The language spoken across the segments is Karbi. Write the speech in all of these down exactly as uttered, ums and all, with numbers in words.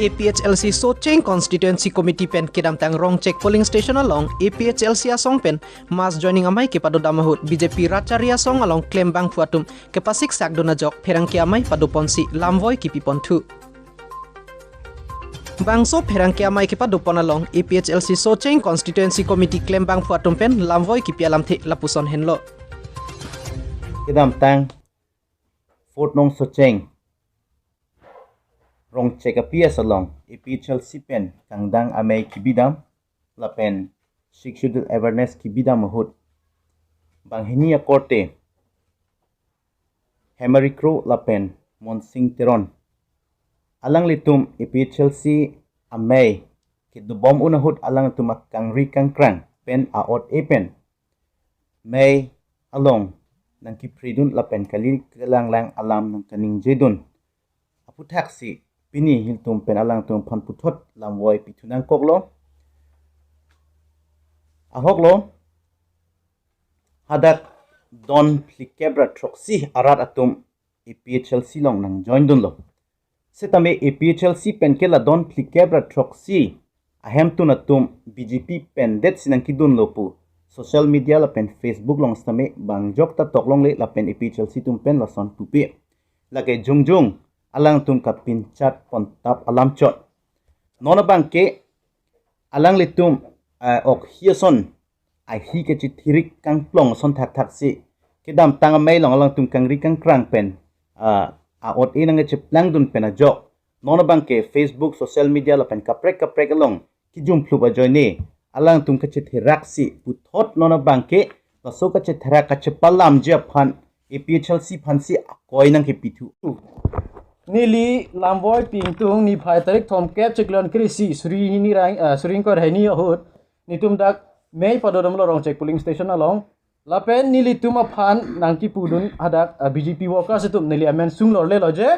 A P H L C Socheng Constituency Committee pen kedamtang Rongchek polling station along A P H L C asong pen mass joining amei kepadodam ahut B J P Ratchari asong along klembangphu atum kepasiksakdun ajok pherangke amei padoponsi lamvoi kipiponthu. Bangso pherangke amei kepadopon along A P H L C Socheng Constituency Committee klembangphu atum pen lamvoi kipi alamthe lapuson henlo. Kedamtang Fort Nong Socheng Rongchek a P S along A P H L C pen kangdang amei kibidam lapen Sixth Schedule awareness kibidam ahut banghini akorte Hemari Kro lapen Monsing Teron alanglitum A P H L C amei kedobom un ahut alangtum akangri kangkrang pen a-ot-e pen mei along nangkiphridun lapen kali kelanglang alam nangkaningjedun aphuthaksi pini nelitum pen alangtum aphan puthot lamvoi pithu nangkoklo. Ahoklo, hadak don phlikep ra throksi arat atum A P H L C along nangjoindunlo. Setame A P H L C pen ke la don phlikep ra throksi ahemtun atum B J P pen detsi nangkidunlo pu social media lapen Facebook along setame bangjok ta toklongle lapen A P H L C atum pen lason pupe. Lake jongjong alangtum kapinchat pontap alam chot. Non abangke alanglitum, eh, ok hi ason ahi kachethirik kangplong ason thakthaksi kedamtang amei along alangtum kangri kangkrang pen, ah, a-ot-e nangkacheplangdun pen ajok non abangke Facebook, social media lapen kaprek kaprek along kijumphlup ajoine alangtum kachetheraksi puthot non abangke laso kachetherak kachepalamji aphan A P H L C aphansi akoi nangkipithu. Neli lamvoi pi ingtung niphai tarik thomkep chiklo kre-isi suri hini rang, ah, suri ingkoi ra hini ahut nelitum dak mei padodomlo Rongchek polling station along. Lapen nelitum aphan nangkipudun hadak, ah, B J P workers atum, neli amen sunglorlelo je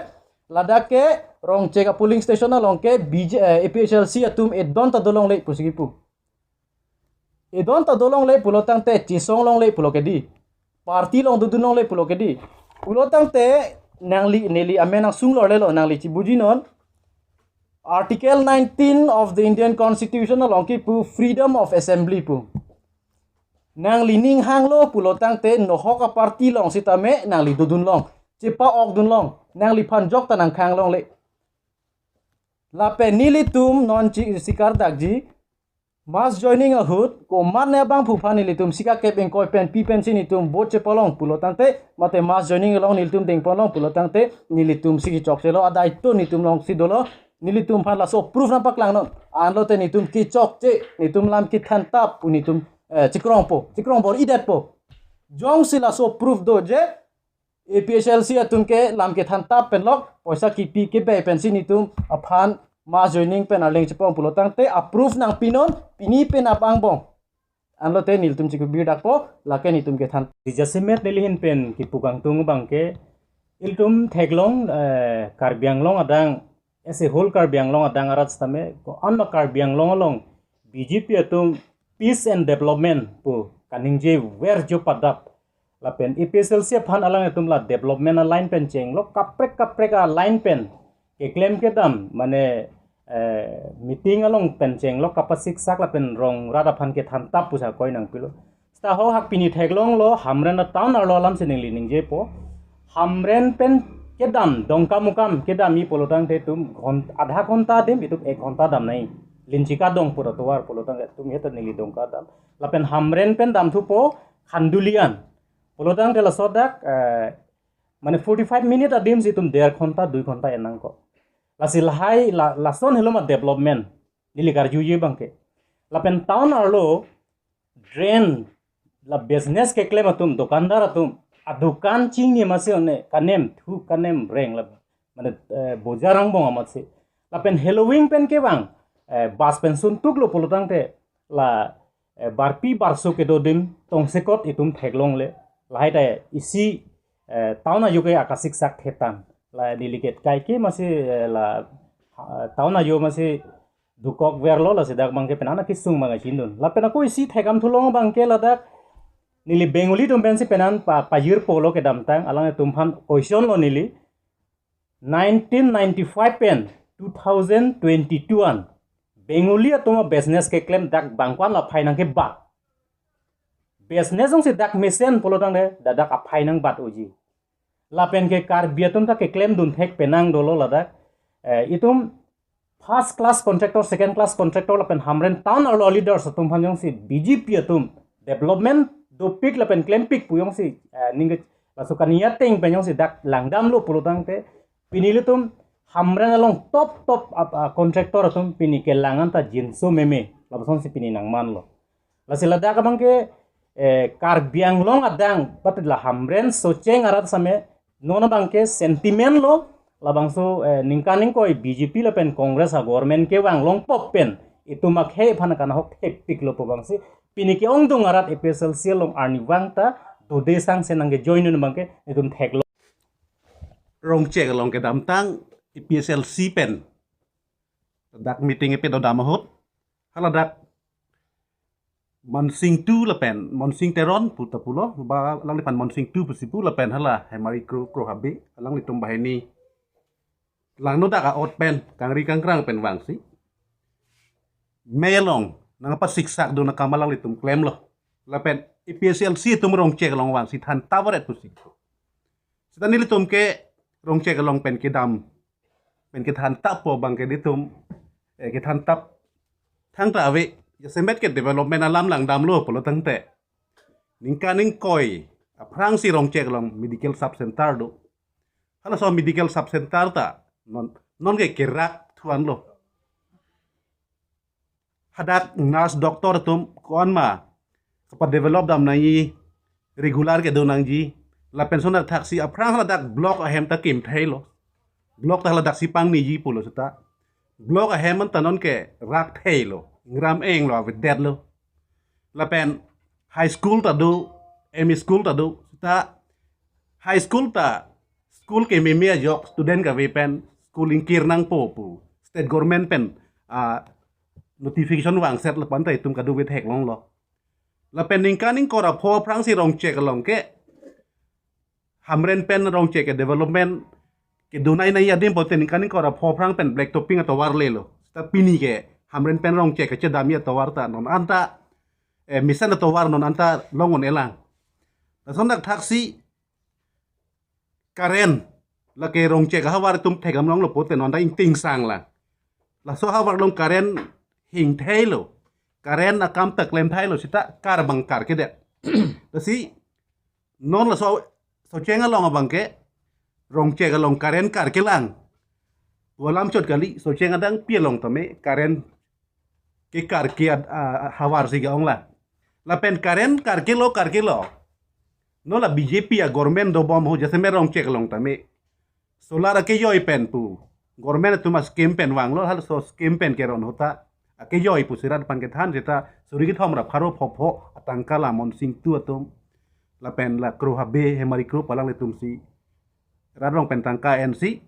ladak ke Rongchek a polling station along ke B J, eh, A P H L C atum edon ta dolongle pusi kipu. Edon ta dolongle pulo tangte chesong longle pulo ke dei. Party along dodun longle pulo ke dei. Pulo tangte nangli, neli amen nangsunglorlelo, nangli chibuji non. Article nineteen of the Indian Constitution along kipu freedom of assembly pu. Nangli ning hanglo pulo tangte nohok a party along sitame nangli dodun long, chepa-okdun long, nangliphan jok ta nangkhang longle. Lapen nelitum non chi sikar dakji mass joining ahut komatne abangphu aphan nelitum sika kep ingkoi pen pi pensi nelitum vote chepalong pulo tangte, mate mass joining along nelitum dengponlong pulo tangte nelitumsi kichokchelo, adai to nelitum alongsi dolo. Nelitum aphan laso proof nangpaklangnon. Anlote nelitum kichokche, nelitum lam kethantap pu nelitum, eh, chikrongpo, chikrong bor-idetpo. Jongsi laso proof do je A P H L C atum ke lam kethantap pen lok poisa kipi kebe pensi nelitum aphan mass joining pen arleng chepong pulo tangte a proof nangpinon, pini penap angbong. Anlote nelitum chikubir dakpo, lake nelitum kethan. Di jasemet neli ahin pen kipu kangtung abangke ilitum theklong, eh, Karbi Anglong adang, as a whole Karbi Anglong adang arat sitame ko-an ma Karbi Anglong along B J P atum peace and development pu kaningje verjo padap. Lapen A P H L C aphan alangtum la development a line pen chenglok, kaprek kaprek a line pen keklem kedam, mane, eh, meeting along pen chenglok, kapasiksak lapen rong rat aphan kethantap pusi akoi nangpilo. Seta ho hak pini theklonglo, Hamren a town arlo alamsi neli ningjepo. Hamren pen kedam, Dongkamukam kedamji pulo tangte itum ghon-, adha ghonta adim, itum ek ghonta damnoi. Linchika Dong pura tovar pulo tangte itum heta neli Dongka dam. Lapen Hamren pen damthupo Khandulian. Pulo tangte laso dak, eh, mane forty-five minute adimsi itum der ghonta, dui ghonta en nangkok. Lasi lahai, la, lason helo ma development. Neli karjuji abangke. Lapen town arlo drain, la business keklem atum, dokandar atum, adukan chingni amatsi one kanem thu kanem reng la, mane, eh, bojar angbong amatsi. Lapen halloween pen kevang, eh, bus pen suntuklo pulo tangte la, eh, barpi barso kedo adim tongsekot itum theklongle. Lahai ta isi, eh, town ajo ke akasiksak thetan. La delegate kaike amatsi, eh, la, ah, town ajo amatsi dukok verlo, lasi dak abangke penang kesung abang kachindun. Lapen ako isi thekdam thulong abangke ladak neli Bengali atum pensi penang pa, pajirpolo kedamtang, alangtum aphan question lo neli. Nineteen ninety-five pen two thousand twenty-two an Bengali atum business keklem dak bangkwan la aphai nangkebat. Business jongsi dak mesen pulo tangte dak dak aphai nangbat unji. Lapen ke Karbi atum ta keklemdun thek penang dolo ladak. Eh, itum first class contractor, second class contractor lapen Hamren town arlo leaders atum aphan jongsi B J P atum development dopik lapen klempik pu jongsi, eh, ningke laso kaniya ateng pen jongsi dak langdamlo pulo tangte pini ilitum Hamren along top top ap-, ah, contractor atum pini kelang anta jinso meme, lapusonsi pini nangmanlo. Lasi ladak abangke, eh, Karbi Anglong adang, but la Hamren Socheng arat same, non abangke sentiment lo, labangso, eh, ningkan ingkoi B J P lapen Congress a-government kevang longpop pen, itum akhei aphan kanahok thekpiklo pu abangsi, pini ke-ongdung arat A P H L C along arnivang ta, dode sangse nangkejoin un abangke, itum theklo. Rongchek along kedamtang A P H L C pen dak meeting epe dodam ahut, haladak Monsing Tu lapen, Monsing Teron pu ta pulo, ba alangliphan Monsing Tu pusi pu lapen hala Hemari Kro, Kro Habe, alanglitum banghini langno dak a-ot pen, kangri kangkrang pen vangsi mei along nangpasiksak dun akam alanglitum klemlo. Lapen A P H L C atum Rongchek along vangsi thantap varet pusi. Seta nelitum ke Rongchek along pen kedam, pen kethantap pu abangke nelitum, eh, kethantap thangta ave, jasemet ke development alam langdamlo pulo tangte. Ningkan ingkoi aphrangsi Rongchek along medical sub center do. Halaso medical sub center ta non, non ke kerak thuanlo. Hadak nurse doctor atum ko-an ma kapa-develop dam nangji, regular kedo nangji, lapen sonak thaksi aphrang haladak block ahem ta kimtheilo. Block ta haladaksi pangniji pulo seta. Block ahem anta non kerak theilo, ingram englo, avedetlo. Lapen high school ta do, M E school ta do, seta high school ta school kememe ajok student kave pen school ingkir nangpo pu state government pen, ah, notification vangset lapen ta itum kadokave theklonglo. Lapen ningkan ingkoi ra pho aphrangsi Rongchek along ke Hamren pen Rongchek ke development kedo nai nai adim pote ningkan ingkoi ra pho aphrang pen black topping atovar lelo. Seta pini ke Hamren pen Rongchek kachedamji atovar ta non anta, eh, mesen atovar non anta long un-elang. Lason dak thaksi current lake Rongchek ahavar atum thekdam longlo pote non ta ingting sanglang. Laso ahavar along current hingtheilo. Current akam ta klemtheilo seta kar abang karkedet. Lasi non laso Socheng along abangke Rongchek along current karkelang. Pu alam chot kali, Socheng adang pi along tame current kekarke ad-, ah, havarsi ke-onglang. Lapen current karkelo, karkelo. Non la B J P a-government dobom ahut jasemet Rongchek along tame solar akejoi pen pu government atum a-scheme pen vanglo, halaso scheme pen keron ahut ta akejoi pusi rat aphan kethan seta suri kethom ra pharo pho pho atangka la Monsing Tu atum lapen la Kro Habe, Hemari Kro pu alanglitumsi rat rong pen tangka ensi,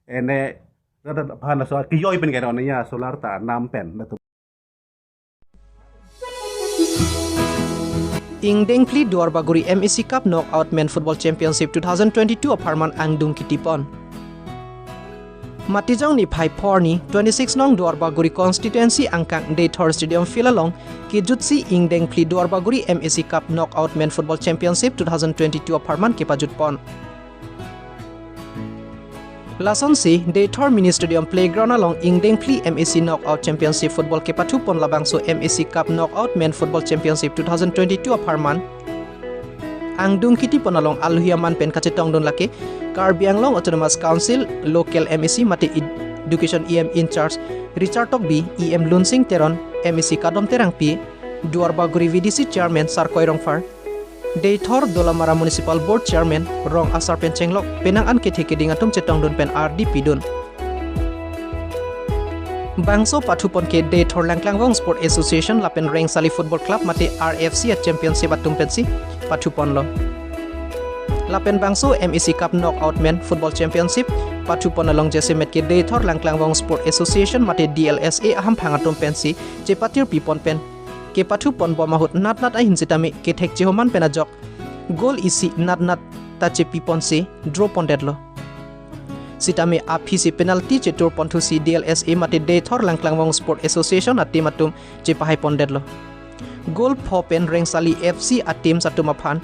ene rat aphan laso akejoi pen keron ya solar ta nam pen latum. Ingdeng phli Duarbagori M A C Cup Knockout Men Football Championship two thousand twenty-two apharman angdung kitipon. Matijong niphai phor arni twenty-six nong Duarbagori constituency angkang Deithor Stadium Field along kejutsi ingdeng phli Duarbagori M A C Cup Knockout Men Football Championship two thousand twenty-two apharman kepajutpon. Lasonsi, Deithor Mini Stadium Playground along ingdeng phli M A C Knockout Championship Football kepathupon labangso M A C Cup Knockout Men Football Championship two thousand twenty-two apharman angdung kitipon along alohi aman pen kachetongdun lake Karbi Anglong Autonomous Council Local M A C mate Education E M in charge Richard Tokbi, E M Lunsing Teron, M A C Kadom Terangpi, Duarbagori V D C Chairman Sarkoi Rongphar, Deithor Dolamara Municipal Board Chairman Rong Asar pen chenglok penang an kethe keding atum chetongdun pen ardi pidun. Bangso pathupon ke Deithor Langklangvong Sport Association lapen Rengsali Football Club mate R F C a-championship atum pensi pathuponlo. Lapen bangso M A C Cup Knockout Men Football Championship pathupon along jasemet ke Deithor Langklangvong Sport Association mate D L S A ahamphang atum pensi chepatir pipon pen kepathupon bom ahut natnat ahin sitame kethek chehoman pen ajok goal isi natnat ta chepiponsi draw pondetlo. sitame aphisi penalty chetur ponthusi D L S A mate Deithor Langklangvong Sport Association a-team atum chepahai pondetlo. Goal pho pen Rengsali F C a-team atum aphan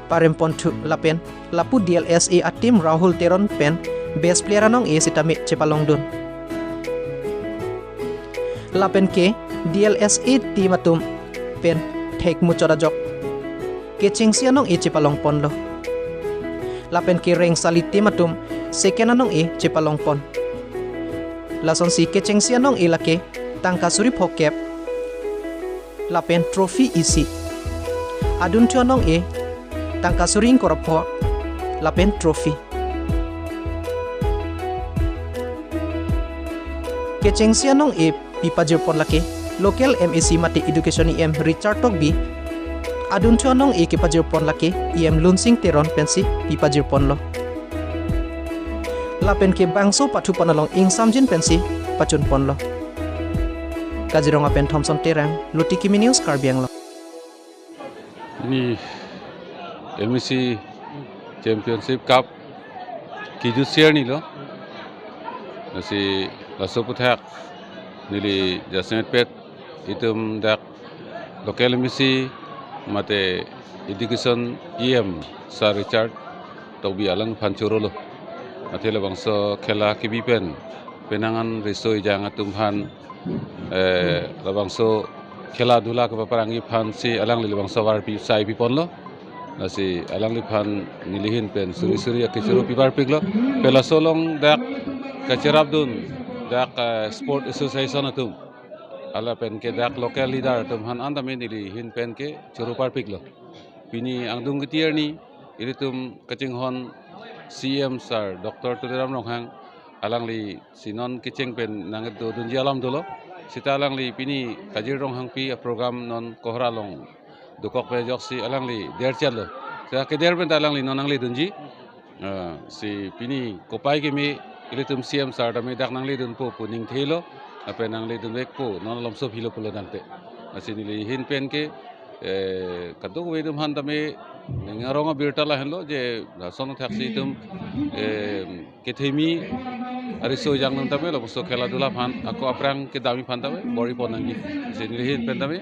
parem ponthu lapen lapu D L S A a-team Rahul Teron pen best player anong-e sitame chepalongdun. Lapen ke D L S A team atum pen thek muchot ajok kechengsi anong-e chepalong ponlo. Lapen ke Rengsali team atum second anong-e chepalong pon. Lasonsi kechengsi anong-e lake tangka suri phokep lapen trophy isi. Adunthu anong-e tangka suri ingkoi ra pho lapen trophy. Kechengsi anong-e pipajir pon lake local M A C mate education E M Richard Tokbi. Adunthu anong-e kepajir pon lake E M Lunsing Teron pensi pipajir ponlo. Lapen ke bangso pathu pon along ingsamjin pensi pachun ponlo. Kaziranga pen Thomson Terang, Lotiki Mini News, Karbi Anglong. Pini M A C Championship Cup kijut sir nilo. Lasi laso aphuthak neli jasemet pet itum dak local M A C mate education E M Sir Richard Tokbi alangphan chorolo. Athe labangso khela kebi pen penang an riso ejang atum aphan, eh, labangso khela dula kepaparangji aphansi alangli labangso avar pi sai pi ponlo. Lasi alangliphan neli ahin pen suri suri akechoro piparpiklo. Pen laso along dak kacherapdun dak, eh, sport association atum, lapen ke dak local leader atum aphan an tame neli ahin pen ke choro parpiklo. Pini angdeng kiti arni ilitum kachinghon C M Sir Doctor Tuliram Ronghang, alanglisi non kecheng pen nangdodunji alam dolo. Seta alangli pini Kajir Ronghangpi a-program non Kohora along dokok pen ajoksi alangli derchetlo. Seta keder pen ta alangli non nangledunji. Ah, si pini kopai keme ilitum C M Sir tame dak nangledunpo pu ningthelo. Lapen nangledunvekpo, non malomso philo pulo tangte. Lasi neli ahin pen ke, eh, kadokave atum aphan tame ning arong abirta lahenlo je lason athaksi itum, eh, kethemi ariso ejang atum tame labangso khela dula aphan ako aphrang kedamji aphan tame bor-i pon nangji. Lasi neli ahin pen tame,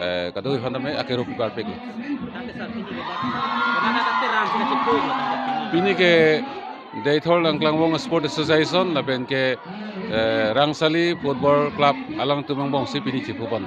eh, kadokave aphan tame akero piparpik. Pini ke Deithor Langklangvong Sport Association lapen ke, eh, Rangsali Football Club alangtum angbongsi pini chipu pon.